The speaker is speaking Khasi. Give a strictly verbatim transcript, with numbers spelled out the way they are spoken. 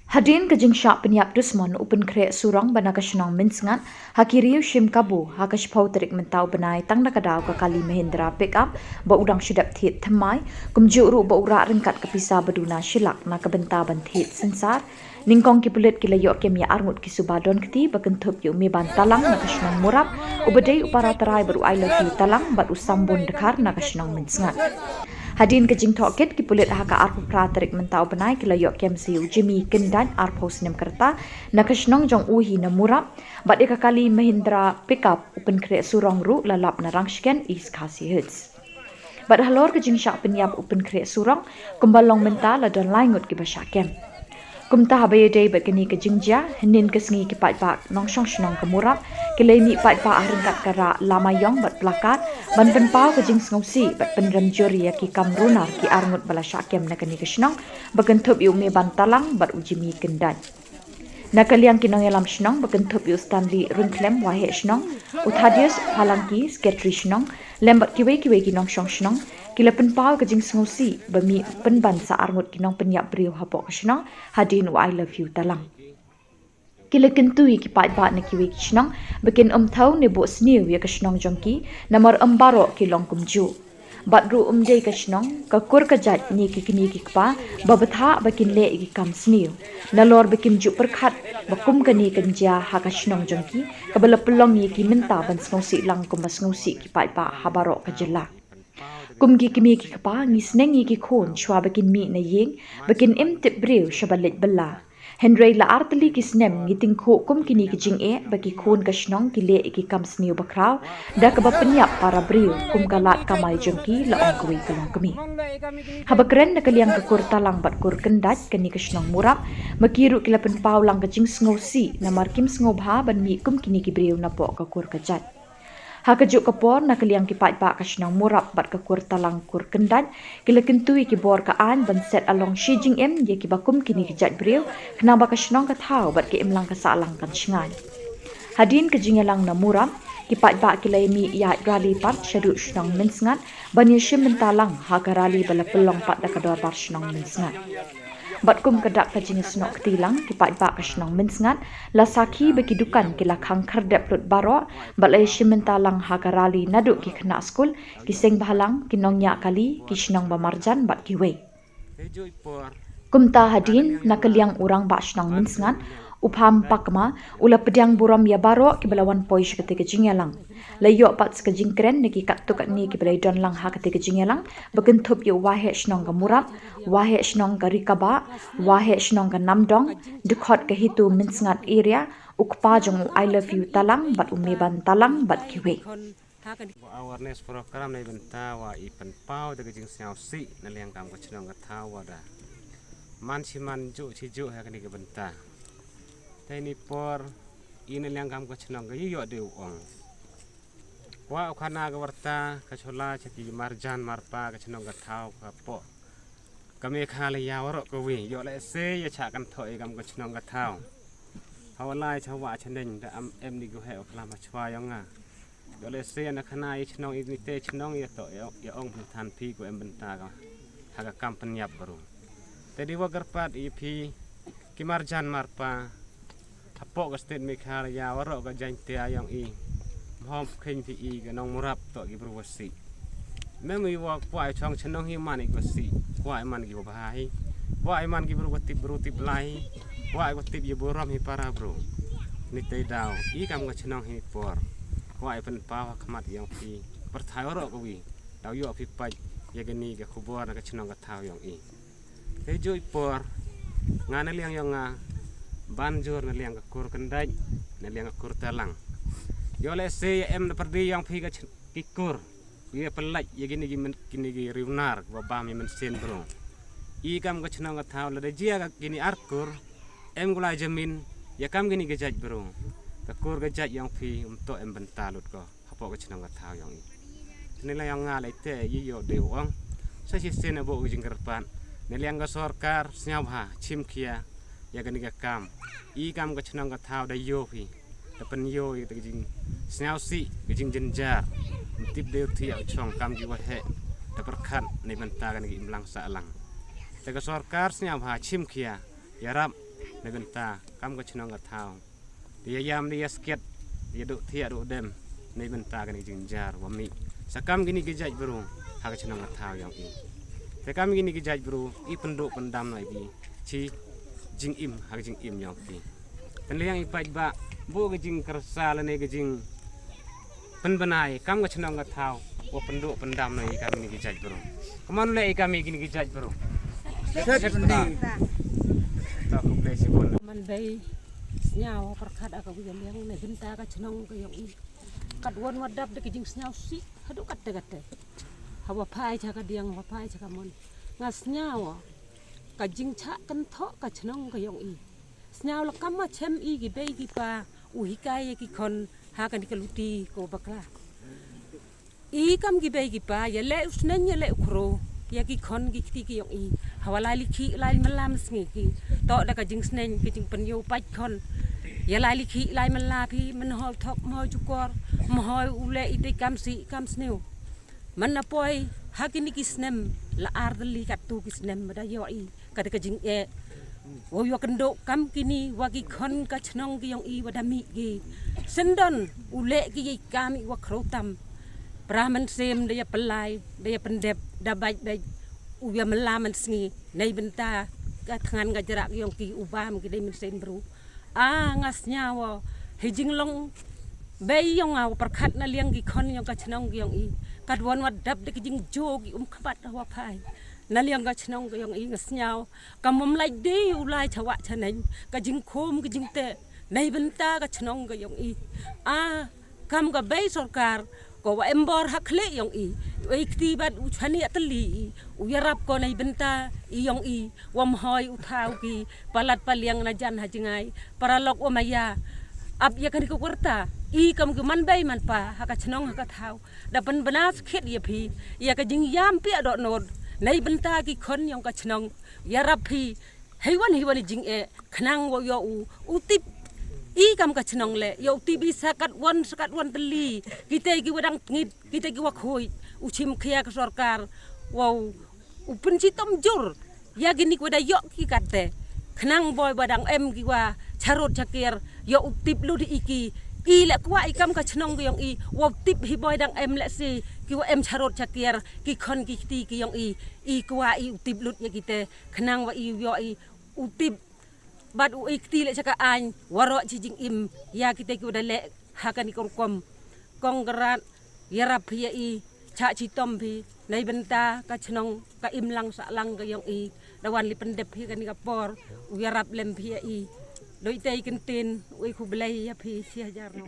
Hadien ka jingshah pynïap dusmon u Pynkhreh Surong ba na ka shnong Mynsngat ha ki riew shim kabu ha ka shiphew tarik mynta u bnai, tang da ka daw ka kali Mahindra pickup ba u dang shu dep thied thymmai, kumjuh ruh ba u rah ryngkat ka pisa ba duna shilak na ka bynta ban thied synsar. Nyngkong ki pulit ki la ïoh kem ïa arngut ki suba don kti ba kynthup ïa u Meban Talang na ka shnong Murap, u ba dei u para trai bad u Ailofyu Talang bad u Sambun Dkhar na ka shnong Mynsngat. Hadien ka jingtohkit, ki pulit ha ka arphew phra tarik mynta u bnai ki la ïoh kem sa ïa u Jimmy Kyndait, arphew snem ka rta, na ka shnong jong u hi na Murap, bad ïa ka kali Mahindra pickup u Pynkhreh Surong ruh la lap na Rangshken, East Khasi Hills. Bad halor ka jingshah pynïap u Pynkhreh Surong, kumba long mynta la don lai ngut kiba shah kem. Kumta haba ïadei bad kane ka jingjia, hynnin ka sngi ki paidbah nongshong shnong ka Murap ki la ïa mih paidbah ha ryngkat ka rah lama ïong bad plakat ban pynpaw ka jingsngewsih bad pynrem jur ïa ki kam runar ki arngut ba la shah kem na kane ka shnong ba kynthup ïa u Meban Talang bad u Jimmy Kyndait. Na ka liang ki nongïalam shnong ba kynthup ïa u Stanley Ryngkhlem, Waheh Shnong, u Thaddeus Phalangki, Secretary Shnong, lem bad kiwei kiwei ki nongshong shnong ki la pynpaw ka jingsngewsih ba mih pynban sa arngut ki nongpynïap briew hapoh ka shnong hadien u Ailofyu Talang. Ki la kyntu ïa ki paidbah na kiwei ki shnong ba kin ym thew ne buh sniew ïa ka shnong jong ki, namar ym baroh ki long kumjuh. Bad ruh ym dei ka shnong, ka kur ka jait ne ki kmie ki kpa ba bthah ba kin leh ïa ki kam sniew, nalor ba kim ju pyrkhat ba kum kane kan jia ha ka shnong jong ki, kaba la pynlong ïa ki mynta ban sngewsih lang kumba sngewsih ki paidbah ha baroh ka jylla. Kum ki kmie ki kpa, ngi sneng ïa ki khun shuwa ba kin mih na ïing, ba kin im tip briew shaba leit bylla. Hynrei la ar tylli ki snem ngi tyngkhuh kum kine ki jingeh ba ki khun ka shnong ki leh ïa ki kam sniew bakhraw da kaba pynïap para briew kum ka lad kamai jong ki, la ong kawei ka longkmie. Haba kren na ka liang ka kur Talang bad kur Kyndait kane ka shnong Murap, ma ki ruh ki la pynpaw lang ka jingsngewsih namar kim sngewbha ban mih kum kine ki briew napoh ka kur ka jait. Ha kajuh ka por, na ka liang ki paidbah ka shnong Murap bad ka kur Talang kur Kyndait ki la kyntu ïa ki bor ka aiñ ban set along shi jingim ïa kiba kum kine ki jait briew, khnang ba ka shnong ka thaw bad ka imlang ka sahlang kan shngaiñ. Hadien ka jingïalang na Murap, ki paidbah ki la ïa mih ïaid rali pat shaduh shnong Mynsngat ban ïa shim bynta lang ha ka rali ba la pynlong pat da ka dorbar shnong Mynsngat. Bad kum ka dak ka jingïasnoh kti lang, ki paidbah ka shnong Mynsngat la sakhi ba ki dukan ki la khang khyrdep lut baroh, bad la ïa shim bynta lang ha ka rali naduh ki khynnah skul, ki seng bhalang, ki nongñiah kali, ki shnong ba marjan bad kiwei. Kumta hadien, na ka liang u rangbah shnong Mynsngat, u Pham Pakma, u la pdiang burom ïa baroh kiba la wan poi sha katei ka jingïalang. La ïoh pat sa ka jingkren na ki katto katne kiba la ïa don lang ha katei ka jingïalang, ba kynthup ïa u Waheh Shnong ka Murap, Waheh Shnong ka Rikabah, Waheh Shnong ka Namdong, dkhot ka Hitu Mynsngat area, u kpa jong u Ailofyu Talang bad u Meban Talang bad kiwei. Awareness program na bynta wa i pynpaw da ka jingsngewsih na liang kam ka shnong ka thaw wa da man shi man juh shi juh ha kane ka bynta. Te ini por i na liang kam ka shnong ka ïoh de u ong. Kwah u khana ka warta ka shola sha ki marjan marpa ka shnong ka thaw ka poh ka Meghalaya waroh kawi, ïoh lehse ïa chah kan thoh ïa kam ka shnong ka thaw. Hawa lai cha wa cha neng da am em ni gu he u khlam ha chwa ïong nga. Ïoh lehse na khana ïa shnong i ni te shnong ïa toh ïa ong pyntan phi gu em bynta ka ha ka kam pynïap baru. Te di wa kyrpad ïa phi ki marjan marpa hapoh ka state Meghalaya waroh ka Jaiñtia ïong i. Mhom kheiñ phi i ka Nong Murap toh ki bru wa sih. Mem i wa kwah i chong shnong hi man i wa sih. Kwah i man ki wa bha hi. Kwah i man ki bru wa tip bru tip lai hi. Kwah i wa tip ïa burom hi para bru. Ni te daw i kam ka shnong hi por. Kwah i pynpaw ha khmat ïong phi. Pyrthai waroh kawi. Daw ïoh phi pait ïa kani ka khubor na ka shnong ka thaw ïong i. Te juh i por nga na liang ïong nga ban jur na liang ka kur Kyndait, na liang ka kur Talang. Ïoh lehse ïa em na pyrdi ïong phi ka ch- ki kur ïa pynlait ïa kini ki men- kini ki riewnar ba bam ïa mynsiem bru. I kam ka shnong ka thaw lada jia ka kini ar kur em gu lai jamin ïa kam kini ka jait bru. Ka kur ka jait ïong phi um toh em bynta lut ko hapoh ka shnong ka thaw ïong i. Te na liang ïong nga lei te ïa ïoh de u ong. Sa shisien abo u jingkyrpad na liang ka sorkar sngewbha chim khia ïa kane ka kam. I kam ka chnong ka thaw da ïoh phi, da pynïoh ïa ka jingsngewsih, ka jingjynjar. Ym tip da ïoh thiah u chong kam ki waheh, da pyrkhat na bynta kane ka imlang sahlang. Te ka sorkar sngewbha chim khia, ïarap na bynta kam ka chnong ka thaw. Da ïa ïam, da ïa sket, da ïa duh thiah duh dem na bynta kane ka jingjynjar wa mih sa kam kine ki jait bru ha ka chnong ka thaw ïong i. Te kam kine ki jait bru i pynduh pyndam noh ïa ki chi jingim ha ka jingim ïong ki. Te liang i paidbah, buh ka jingkyrsa lane ka jing pynbna ïa kam ka chnong ka thaw wa pynduh pyndam noh ïa kam kine ki jait bru. Kumno leh ïa kam kine ki jait bru? Sa khublei shibun. Man bei sñiaw ha pyrkhat ha ka wi ka liang na bynta ka chnong ka ïong i. Katwon wa dap da ka jingsñiawsih haduh katte katte. Hawa phai cha ka diang, hawa phai cha ka mon, nga sñiaw ka jingchah kynthoh ka chnong ka ïong i. Sñiaw la kam ma chem i ki bei ki pa u hikai ïa ki khon ha kani ka luti ko bakla. I kam ki bei ki pa ïa leh u sneng ïa leh u khro ïa ki khon ki kti ki ïong i. Hawa lai likhi lai mala mynsngi ki toh da ka jingsneng ka jingpynïoh pait khon. Ïa lai likhi lai mala phi, mynhoi u thok, mynhoi u jukor, mynhoi u leh i dei kam sih kam sniew. Man na poi ha kini ki snem la ar tylli katto ki snem ma da ïoh i kata ka jingeh. Wa ïoh kynduh kam kini wa ki khon ka chnong ki ïong i wa da mih ki. Syndon u leh ki ïa i kam i wa khro tam. Pra mynsiem da ïa pynlai, da ïa pyndep, da bait bait u ïa mala mynsngi. Nei bynta ka thngan ka jrak ïong ki u bam ki dei mynsiem bru. A nga sñiaw hi jinglong bei ïong nga wa pyrkhat na liang ki khon ïong ka chnong ki ïong i. Katwon wa dap da ki jingjo ki um khmat hawa phai na liang ka chnong ki ïong i, nga sñiaw kam mom lai dei u lai chawa chaneng ka jingkhum ka jingte nei bynta ka chnong ki ïong i. A kam ka bei sorkar ko wa em bor ha khleh ïong i. Wei kti bad u chani atli i u yarap ko nei bynta i ïong i. Wa mhoi u thaw ki palat paliang na jan ha jingai paralok wa maya. Ap ïa kani ka kwarta i kam ki man bei man pa ha ka chnong ha ka thaw da pynbna skhet ïa phi ïa ka jingïam pia doh nod nei bynta ki khon ïong ka chnong. Yarap phi heiwan heiwan i jingeh khnang wa ïoh u u tip i kam ka chnong le ïoh u tip i sa katwon sa katwon tylli. Kita ki wa dang tngit, kita ki wa khuid u chim khia ka sorkar wa u u pynchitom jur ïa kini ki wa da ïoh ki katte. Khnang boi ba dang em ki wa charot chakir ïoh u tip lut i ki. I leh kwah i kam ka chnong ki ïong i wa u tip hi boi dang em leh si ki wa em charot chakir ki khon ki kti ki ïong i. I kwah i u tip lut ïa kite khnang wa i ïoh i u tip bad u i kti leh cha ka aiñ waroh chi jingim ïa kite ki wa da leh ha kani ka rukom. Kong Karat, yarap phi ïa i, chah chitom phi nei bynta ka chnong ka imlang sahlang ka ïong i. Da wan li pyndep phi kani ka por u yarap lem phi ïa i. Doi te i kyntin u i khublei ïa phi shi hajar no.